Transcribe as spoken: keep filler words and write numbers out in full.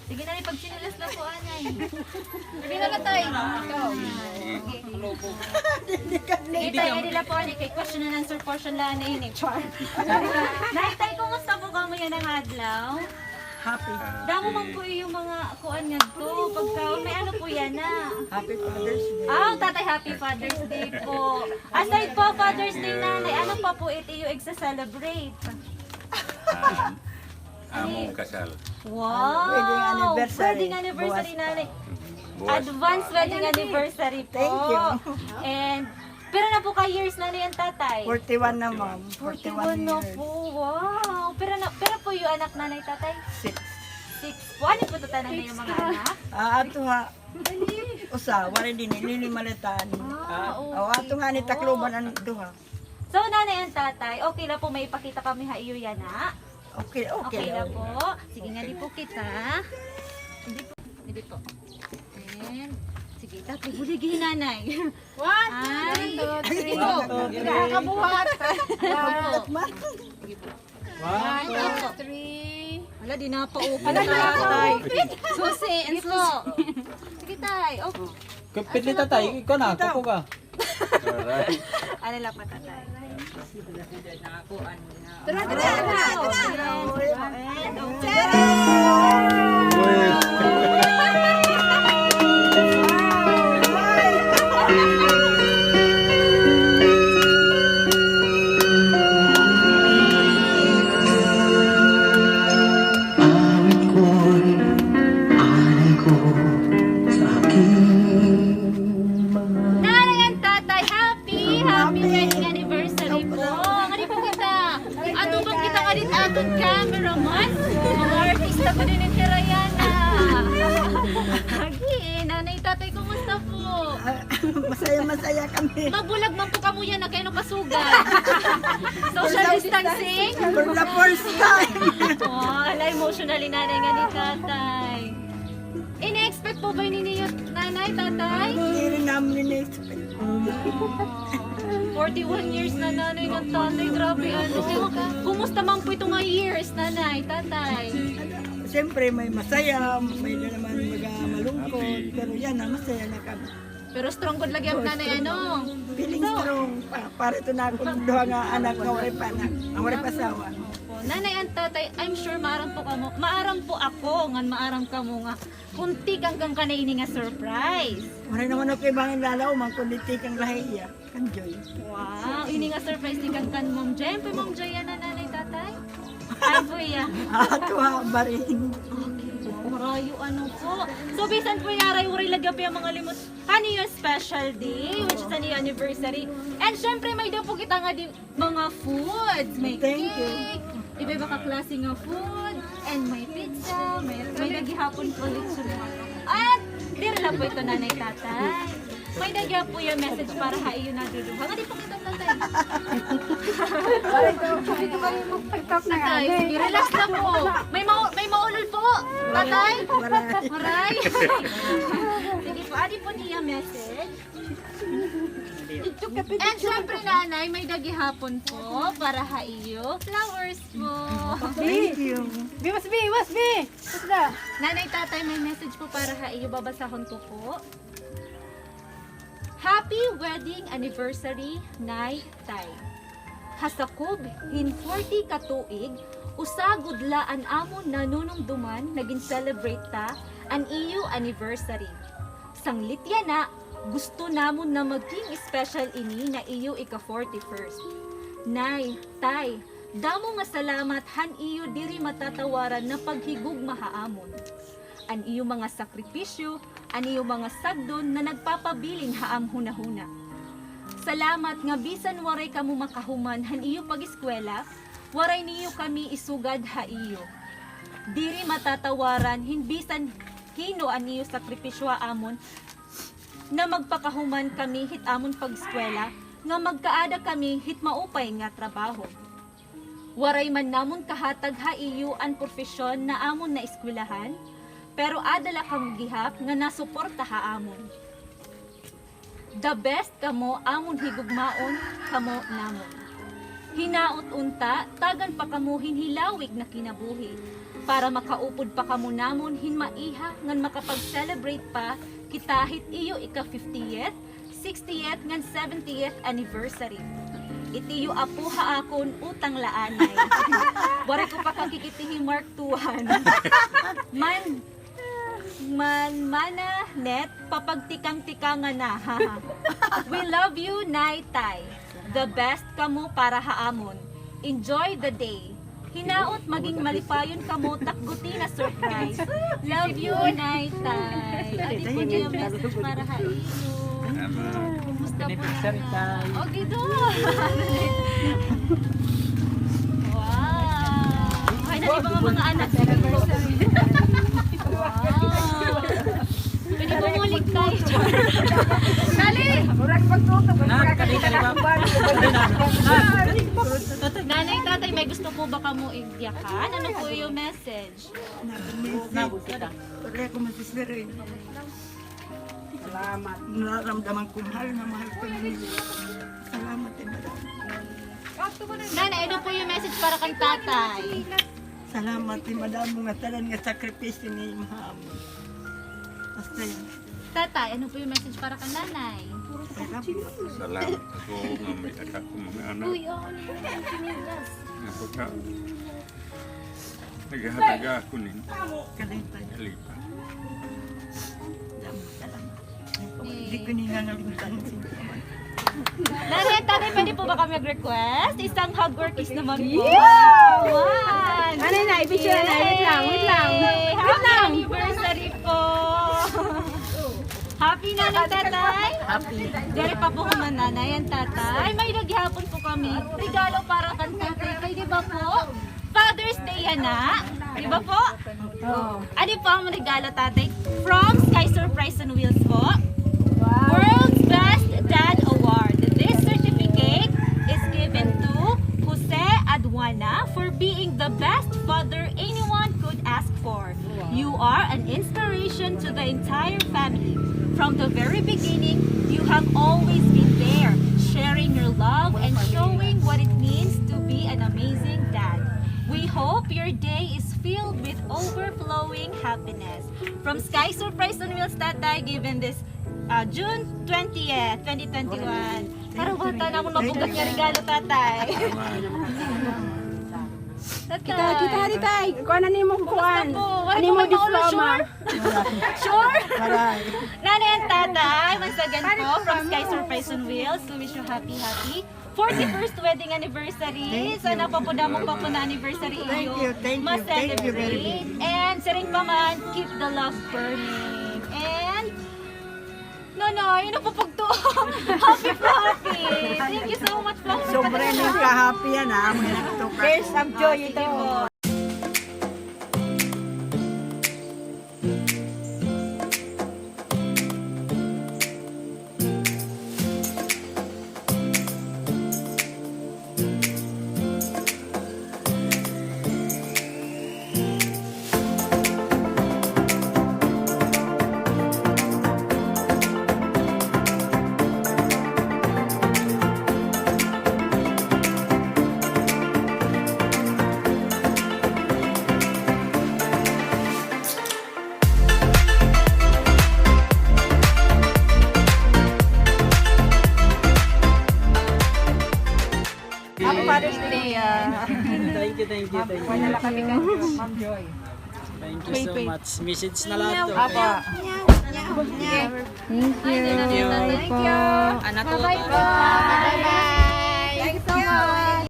Sige na, pagtsinilas na po, anay. Sige na, Tay. Ikaw. Sige, Tay, adi la po, anay, kay question and answer portion la, anay, ini. Char. Nay, Tay, kumusta po kamo yana nga adlaw? Happy. Damo man po iyo mga kuan ngadto, pagkaon. May ano po yana? Happy Father's Day. Ah, Tatay, Happy Father's Day po. Aside po Father's Day, Nanay, ano pa po it iyo igsa-celebrate? Ah, among kasal. Wow! Wedding anniversary. Wedding anniversary, Nanay. Buwas pa. Advance wedding anniversary po. Thank you. And, pira na po ka years, Nanay, an Tatay? Forty-one na, ma'am. Forty-one na po. Wow! Pira na, pira po iyo anak, Nanay, Tatay? Six. Six po. Ano po ito, Nanay, iyo mga anak? Ah, ato ha. Usa, waray dinhi, lilima la it anhi. Ah, okay. O, ato ngani Tacloban an duha. So, Nanay an Tatay, okay la po maipakita kami ha iyo yana? Okay, okay la po. Sige, ngadi po kita. Ngadi po. Ngadi po. And, sige, Tatay, buligi, Nanay. One, two, three, go. Nakakabuhat. Sige po. One, two, three. Hala, di na pa-open. Hala, di na pa-open. Susi, and susi. Sige, Tay. Oh. Kapit ni Tatay, ikaw na, kuko ka. Aray. Ano lang pa, Tatay? Tara, tara, tara, tara. Awit ko'y anay ko sa aking mga Nanay and Tatay, happy, happy wedding anniversary po. Ngadi po kita. Ato bang kita ngadi aton cameraman? Mga artista ko din in Hirayana. Agi, Nanay, Tatay, kumusta po? Masaya, masaya kami. Magbulag man po kamo yana, kay ano kasugad? Social distancing? For the first time. Oh, ala, emotional ni Nanay ngani Tatay. Ini-expect po ba ini niyo, Nanay, Tatay? Diri namin ini-expect. Forty-one years na, Nanay, ngan Tatay. Grabe, ano. Kumusta man po ito nga years, Nanay, Tatay? Siyempre, may masaya, may na naman mga malungkot, pero yana, masaya na kami. Pero strong gud lagi an Nanay, ano? Feeling strong. Pa, para ito na akong duha nga anak nga waray pa anak, nga waray pa asawa. Opo. Nanay and Tatay, I'm sure maaram po kamo, maaram po ako, ngan maaram kamo nga kung tikang kan kanay ini nga surprise. Waray naman ako ibangan lalaw man, kundi tikang la ha iya. Kan Joy. Wow, ini nga surprise tikang kan Ma'am Joy. Ano po, Ma'am Joy, yana, Nanay, Tatay? Ano po iya? Ato ha, barin. Okay po, marayo, ano po. So, bisan po yana, waray, waray lagi po iya mga limot. An iyo special day, which is an iyo anniversary. And syempre, may-ada po kita ngadi mga foods. May cake, iba-iba ka klase nga food, and may pizza, may, may-ada gihapon po lechon manok. At diri la po ito, Nanay, Tatay. May-ada gihapon iya message para ha iyo naduduha. Ngadi po kita, Tatay. Tatay, sige, relax la po. May mau-, may maulol po, Tatay. Waray. Waray. Sige po, adi po niya message. And syempre, Nanay, may-ada gihapon po para ha iyo. Flowers po. Thank you. Biwas, biwas, bi! Nanay, Tatay, may message po para ha iyo. Babasahon ko po. Happy wedding anniversary, Nay, Tay. Ha sakob hin forty ka tuig, usa gud la an amon nanunumdoman nga gin-celebrate ta an iyo anniversary. Sanglit yana, gusto namon na maging special ini na iyo ika-forty-first. Nay, Tay, damo nga salamat han iyo diri matatawaran na paghigugma ha amon. An iyo mga sakripisyo, an iyo mga sagdon na nagpapabilin ha am hunahuna. Salamat nga bisan waray kamo makahuman han iyo pag-eskwela, waray niyo kami isugad ha iyo diri matatawaran hin bisan hin-o an iyo sakripisyo ha amon, na magpakahuman kami hit amon pag-eskwela, nga magkaada kami hit maupay nga trabaho. Waray man namon kahatag ha iyo an profesyon na amon naeskwelahan, pero ada la kamo gihap nga nasuporta ha amon. The best kamo amon higugmaon kamo namon. Hinaot unta, tagan pa kamo hin hilawig na kinabuhi, para makaupod pa kamo namon hin maiha ngan makapag-celebrate pa kita hit iyo ika-fiftieth, sixtieth ngan seventieth anniversary. It iyo apo ha akon utang la anay. Waray ko pa kakikiti hi Mark Tuhan. Man, man, mana, net, papagtikang-tikangan na, ha? We love you, Nay, Tay. The best kamo para ha amon. Enjoy the day. Hinaot maging malipayon kamo tak guti na surprise. Love you, Nay, Tay. Adi po niya message para ha iyo. Kumusta po na? O, gido. Wow. Ay, na iba nga mga anak. Wow. Pwede bumulig tayo. Dali! Murag magtutok. Nak, kali, kali ba? Nanay, tatay, may gusto po ba kamo igyakan? Ano po yung message? Wala ko masisiring. Salamat. Nararamdaman ko, mahal na mahal ko ninyo. Salamat, eh, madam. Nanay, ano po yung message para kan tatay? Salamat, eh, madam, nga tanan nga sakripisyo ni Ma'am. Basta yan. Tatay, ano po yung message para kan nanay? Salamat. Salamat ako nga may anak ko, mga anak. Uy, oo, ano yung sinilas? Ako ka. Naghahalaga ako nin. Kalipay. Kalipay. Salamat, salamat. Di ko ninanalimutan si Nanay at tatay, pwede po ba kami mag-request? Isang hug or kiss naman po. Yeah! One. Nanay, na, i-picture na. Wait lang, wait lang. Yay! Happy anniversary po! Happy na ng tatay? Happy. Diri pa po man nanay ang tatay. May gihapon po kami. Regalo para kan tatay. Pwede ba po? Father's Day yana. Di ba po? Oo. Adi po an regalo, tatay. From Sky Surprise on Wheels po. Wow. World's Best Dad Award. This certificate is given to Jose Aduana for being the best father anyone could ask for. Wow. You are an inspiration to the entire family. From the very beginning, you have always been there, sharing your love and showing what it means to be an amazing dad. We hope your day is filled with overflowing happiness. From Sky Surprise on Wheels, Tatay, given this, uh, June twentieth, twenty twenty-one. Para wata namon mabugat nga regalo, Tatay. Tatay. Kita, kita, hari, Tay. Kuha na nimo, kuan. Ano mo, diploma? Sure? Nanay and tatay, once again po, from Sky Surprise on Wheels, we wish you happy, happy forty-first wedding anniversary. Thank you. Sana pa po damo pa po na anniversary iyo ma-celebrate. Thank you, thank you. Thank you very much. And siring pa man, keep the love burning. And Nonoy, napupugto. Happy po, happy. Thank you so much po. Sobra ning ka-happy yana, ha. Tears of joy ito. Happy Father's Day, ah. Thank you, thank you, thank you. Wala kami kay Ma'am Joy. Thank you so much. Message na lahat to. Apo. Thank you. Thank you po. Bye-bye po.